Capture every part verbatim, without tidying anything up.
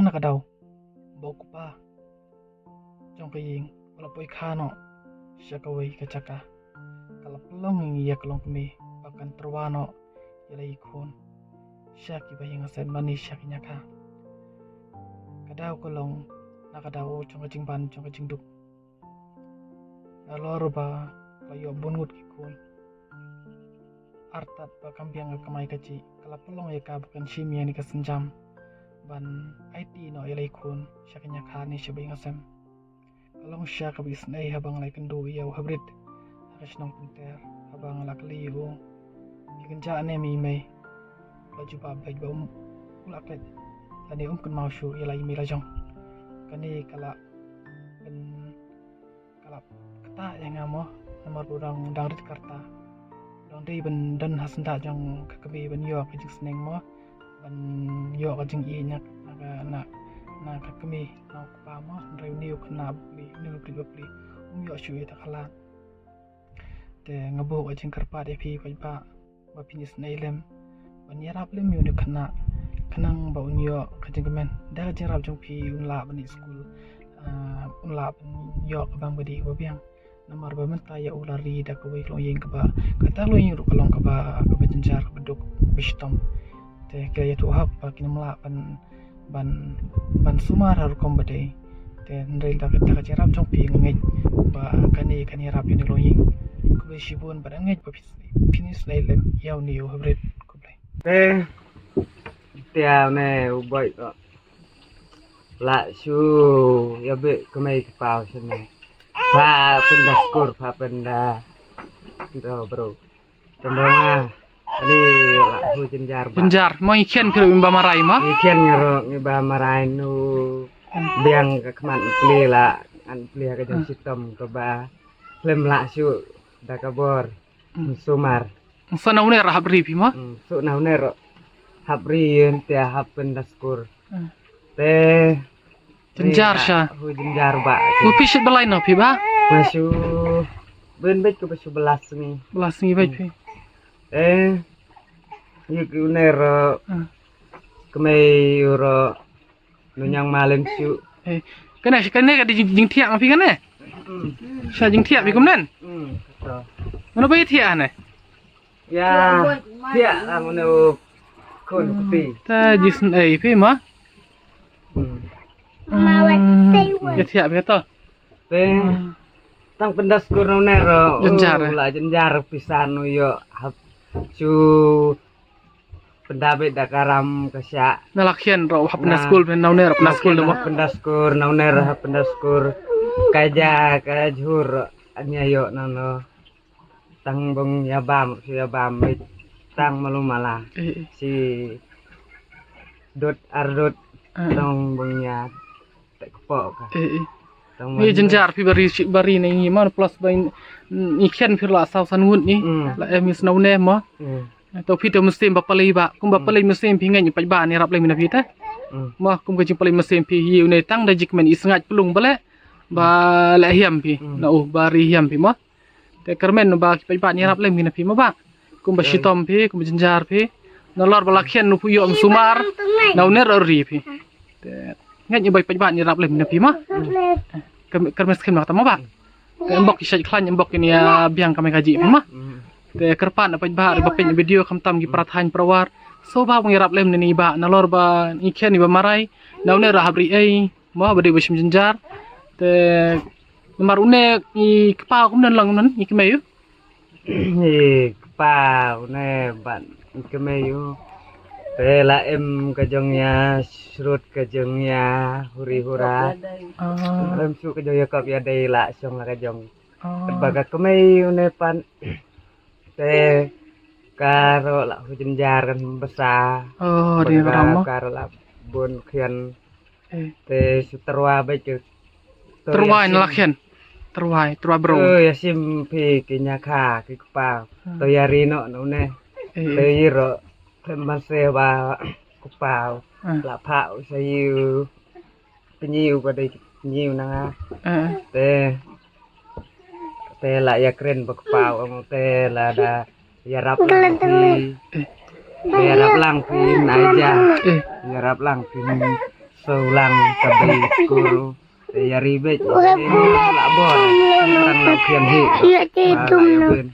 Na ka daw ba u kpa jong ka ïing u la poi kha noh sha kawei ka jaka, ka la pynlong ïa ka longkmie ba kan tyrwa noh ïa la i khun sha ki ba ïing hasem mane sha ki ñiakha. Ka daw ka long na ka daw jong ka jingban jong ka jingduk. Nalor ba la ïoh bun ngut ki khun, artat ba kam biang ka kamai kajih, ka la pynlong ïa ka ba kan shim ïa kane ka sienjam ban aiti noh ïa la i khun sha ka ñiakha ne sha ba ïing hasem. Ka long sha kaba isynei haba nga la ïakynduh ïa u Hybrid ha ka shnong Pynter, haba nga la kylli ïa u, phi kynjah ne me i mei? U la jubab beit ba um, u la klet lane um kynmaw shuh ïa la i mei la jong. Kane ka la pyn ka la ktah ïa nga mo, namar ba u dang, dang rit ka rta. U dang dei ban don ha syndah jong ka kmie ban ïoh ka jingsneng mo, ban ïoh ka jingïeit na, na ka, na, na ka kmie, na u kpa mo, hynrei une u khynnah bapli, une u Hybrid bapli, um ïoh shuh ïa kata ka lad. Te nga buh ka jingkyrpad ïa phi paidbah ba phin isynei lem ban ïarap lem ïa une u khynnah, khnang ba un ïoh ka jingkmen, da ka jingïarap jong phi un lah ban leit skul, ah, un lah ban ïoh ka bam ka dih kaba biang. Namar ba mynta ïa u la ri da kawei ka longïing kaba, kata ka longïing ruh ka long kaba, kaba jynjar, kaba duk, kaba shitom. Te ki la ïathuh hok ba kin ym lah ban, ban, ban sumar ha rukom ba dei. Te hynrei da ka, da ka jingïarap jong phi nga ngeit ba kane kan ïarap ïa une u longïing. Khublei shibun bad nga ngeit ba phi, phin isynei lem ïa une u Hybrid. Khublei. Te, te une u Boit, oh. Lah shu ïa beh kmai kpa u shane. Pha pynda skur, pha pynda. Bro, bro. Tendong ah. Ani lah hu jynjar ba. Jynjar, mo ngi khian phi ruh ngi ba marai mo? Ngi khian ngi ruh ngi ba marai nu. Hmm. Biang ka khmat pli lah, an pli ha ka jong, hmm, shitom kaba. Khlem lah shu da ka bor. Hmm. Sumar. Sa na une ruh hap ri phi mo? Hmm, sa na une ruh hap ri ïa te hap pynda skur. Hmm. Te jynjar sha. Hu jynjar ba. Hu phi shit balai na phi ba? Mashu ben bej ko bashu belas ni. Belas ni bej phi. Eh. Yu ki uner. Hmm. Kemai uro. Nunyang malem shu. Eh. Kane, kane ka di jing, jingthiah ma phi kane? Hmm. Sha jingthiah phi kumnen? Hmm. Mano ba thiah ne? Ya, thiah lang mano kon kopi. Ta jisn ei phi ma? Hmm. Hmm. Ya thiah phi to. Te, hmm, tang pynda skur na une ro. Jynjar, eh? La jynjar pisan u ïoh hap shu pynda beit da ka ram ka shah. Na la khian ro hap pynda skur pynda na une ro pynda skur na mo. Pynda skur na une ro hap pynda skur. Ka ja ka jhur anya ïoh na no. Tang bong ïa bam shu ïa bam beit tang malu mala. Eh, eh. Si dot ar dot, eh, eh, tang bong ïa. Te kpoh ka. Eh, eh. Ngi jynjar phi bari, bari ne ngi ma plus ba ngi khian phi la saw san ngut ni. Mm. La em is na une ma. Mm. To phi to mynsiem ba palei ba. Kum ba, mm, palei mynsiem phi ngi paidbah ngi ïarap lem na phi te. Mm. Ma kum ka jingpalei mynsiem phi ïa une tang da jingkmen i sngaid plung ba le. Ba, mm, le hiam phi. Mm. Na u ba ri hiam phi ma. Te kyrmen ba ki paidbah ngi ïarap lem na phi ma ba. Kum ba, eh, shitom phi, kum ba jynjar phi. Nalor ba la khian nu phi ïoh sumar. Na une ro ri phi. Te ngeit ngi ba ki paidbah ngi ïarap lem na phi ma. Kyrmen, kyrmen skhem na kata ma ba. Te em bok ki shait khlaiñ em bok ki nia biang kamai kajih phi ma. Te kyrpad na paidbah ba peit video khamtam ki para thaiñ para war. So ba ngi ïarap lem na ni ba nalor ba ngi khian ni ba marai. Na une ro hap ri ei. Mo ba dei ba shim jynjar. Te namar une ngi kpa kumnen lang kumnen ngi kmai ïa u. Ngi kpa une ban ngi kmai ïa u. Te la em ka jong ïa shrut ka jong ïa huri hura. Ah. Em shu ka jong ïa kop ïa dei la shong la ka jong. Ah. Ba ka kmai une pan. Te ka ro la hu jynjar kan basa. Oh, dei ba ka ro la bun khian. Eh. Te shu tyrwa beit ke. Tyrwa na la khian. Tyrwa, tyrwa bro. Eh, ïa shim phi ki nia kha ki kpa. Hmm. To ïa ri noh na une. Eh, te eh. Ïa ro. Te man se ba kpa. Hmm. La pha u sa ïu. Pynïu ba dei pynïu na nga. Eh. Te Te la ïa kren ba kpa u ong te la da ïarap lang phi. Eh. Ïarap lang phi na ja. Eh. Ïarap lang phi. Sa u lang ka bei kur. Te ïa ri beit. Wah, eh, pula. La bor. Tang la khian hi. Ïa te. Ba la tum ïa no. Bun.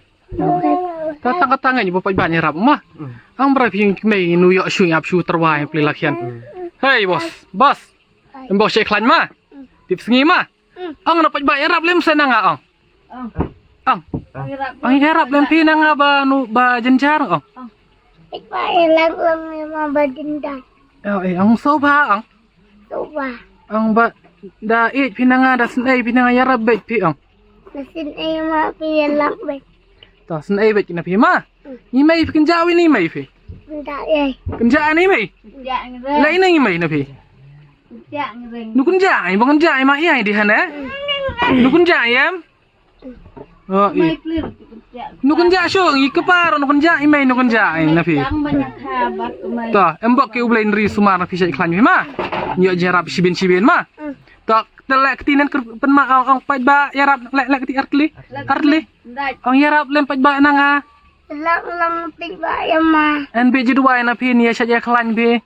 Ta tang kata ngan ba paidbah ïarap ma. Hmm. Ang bra phi kmie nu ïoh shu ïap shu tyrwa ïa pli la khian. Hmm. Hei bos, bos. Em bos sha khlaiñ ma. Tip sngi ma. Hmm. Ang na paidbah ïarap lem sa na nga ang. Ang. Ang. Ang ïarap lem phi na nga ba nu ba jynjar ang. Paidbah ïarap lem ma ba jynjar. Oh, eh, ang so ba ang. Suba. Ang ba da ïeit phi na nga da sngewbha phi na nga ïarap beit phi ang. Da sngewbha phi ïarap beit. Ta sngewbha beit na phi ma. Hmm. Ngi mei phi kynja wi ni mei phi. Kynja ïa. Kynja ni mei. Kynja ngi reng. Lai na ngi mei na phi. Kynja ngi reng. Nu kynja ai ba kynja ai ma ïa di hane. Hmm. Nu kynja ai em. Oh, i. Mai clear, tu kerja. Nu kynja shu ngi kpar nu kynja i mei nu kynja i na phi. Tang banyak khabar tu mai. Ta em bok ki u Blei nri sumar na phi sha khlaiñ phi ma. Ngi ïoh jyrap shibin shibin ma. Hmm. Ta te leh kti nen kyrpad ma ong ong paidbah ïarap leh leh kti artli. Artli. Ndai. Ong ïarap lem paidbah na nga. Lang lang paidbah ïa ma. En bit ju duwai na phi ni ïa sha khlaiñ phi.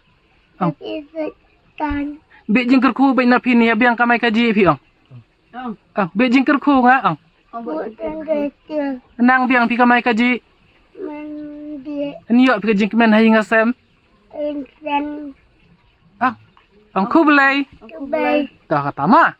Ong. Bit ju tan. Bit jingkyrkhu bit na phi ni ïa biang kamai kaji phi ong. Ong. Ong bit jingkyrkhu nga ong. Ong bit jingkyrkhu. Nang biang phi kamai kaji. Man bit. Ni ïoh phi ka jingkmen ha ïing ha sem. Ïing sem. Ong. Ong khublei. Khublei. Ta kata ma.